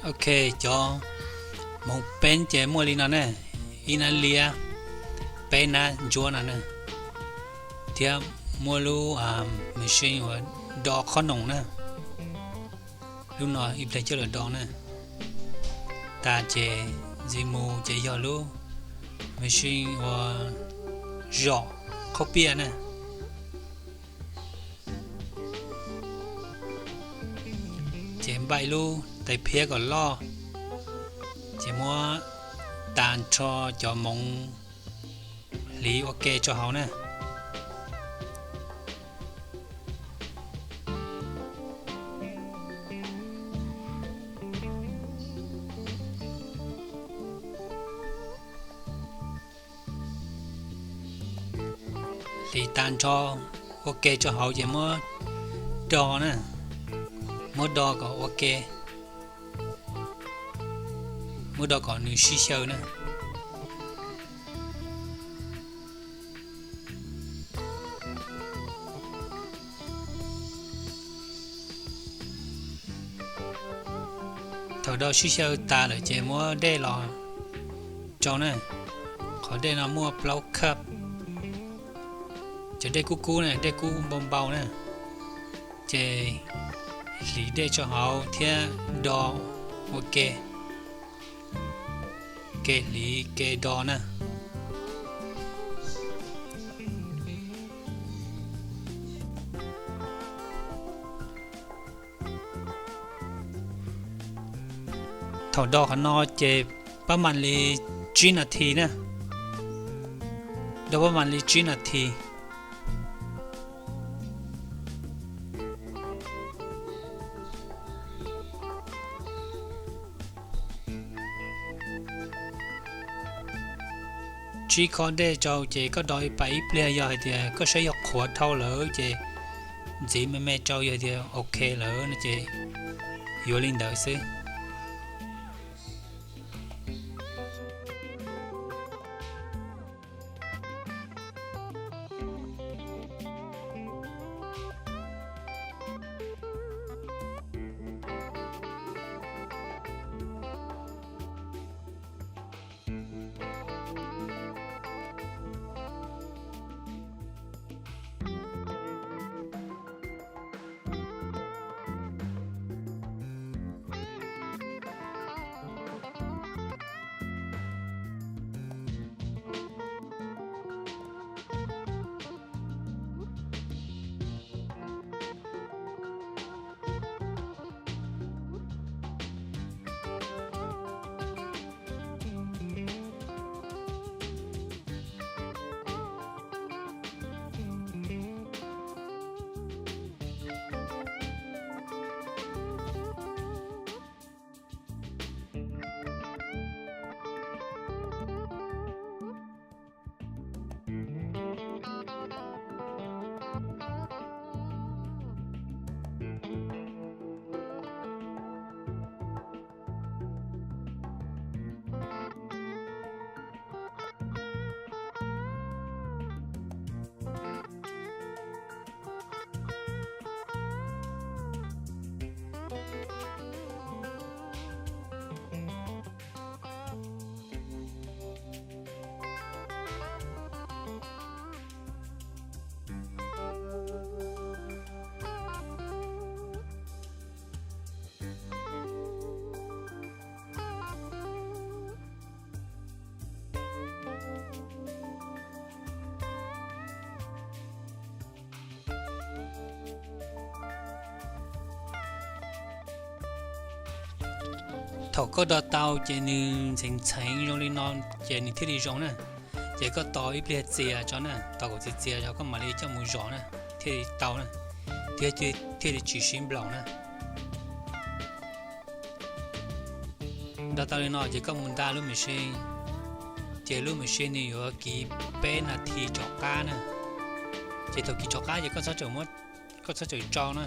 Ok, cov moov peeb ces muaj li no ne, ib nab liab, peb nab ntsuab no ne, thiab muaj lub machine uas do qhob noom na, lub no ib pliag coj los do na. Tas ces ntxiv mus ces yog lub machine uas zom qhob piaj na. Ces npaj ib lub tais phiab kom loj, ces muab tas nrho cov moov hliv ua ke rau hauv na. Hliv tas nrho ua ke rau hauv ces muab do na, muab do kom ua ke, muab do kom nws sib xyaw na. Thaum do sib xyaw tas lawm ces muab dej los rau na. Qhov dej no muaj plaub cup, cov dej kub kub na, dej kub npau npau na. Ces hliv dej rau hauv thiab do ua ke, ke hliv ke do na. Thaum do qhov no ces pab mam li tsib nas this na, do pab mam li tsib nas this. Tsib khob dej rau ces koj do ib pas ib pliag, yog hais tias koj saib yog qhuav dhau lawm ces ntxiv me me rau, yog tias ok lawm no ces yuav li ntawd xwb. Thaum koj do tau ces nws ntxheev ntxheev zoo li no ces nws thiaj li zoo na. Ces koj tos ib pliag txias tso na, tos kom txias txias tso koj mam li coj mus zom na, thiaj li tau na, thiaj li tsis sib nplaum na. Do tau li no ces koj mus nta lub machine, ces lub machine nws yuav kiv peb nas this rov qab na. Ces thaum kiv rov qab ces koj txhob txawm, koj txhob txawm tsau na,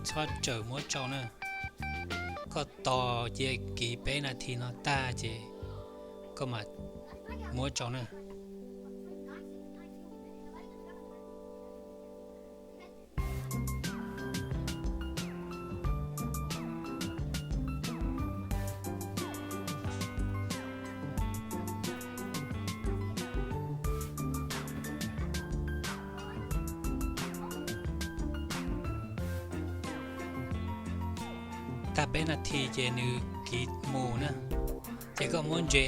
txhob txawm muab tsau na. Koj tos cia kiv peb nas this no tag ces koj mam muab tsau na. Tag peb nas this ces nws kiv mus na, ces koj muab ntse,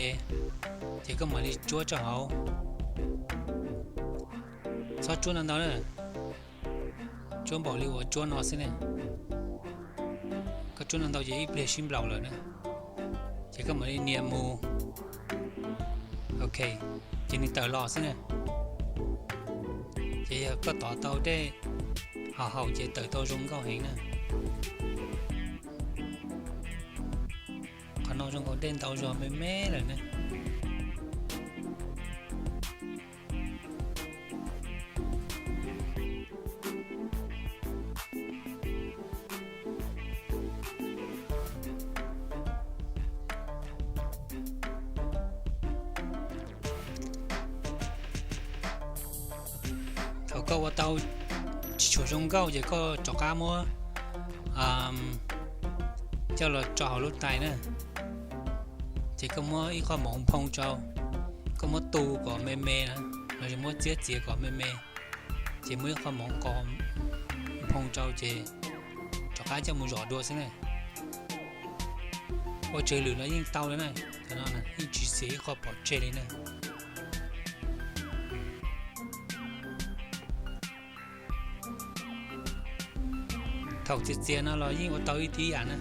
ces koj mam li tsuab rau hauv. Txhob tsuab ntau ntau na, tsuab npaum li uas tsuab no xwb ne. Koj tsuab ntau ntau ces ib pliag sib nplaum lawm na, ces koj mam li nias mus. Ok, ces nws tawm los xwb na. Ces yog koj tov tau dej haum haum ces tawm tau zoo nkauj heev na. Qhov no zoo nkaus dej ntau zog me me lawm na. Thaum koj ua tau tsis tshua zoo nkauj ces koj rov qab muab coj los tso hauv lub tais na. Ces koj muab ib qho mov nphoo rau, koj muab tu kom me me na, los sis muab txiab txiav kom me me, ces muab ib qho mov nphoo rau ces rov qab coj mus zom dua xwb na. Ua tsawg lwm no yeej tau li na, cov no yeej tsis xiam ib qho pov tseg li na. Thaum txias txias no los yeej ua tau ib tib yam na.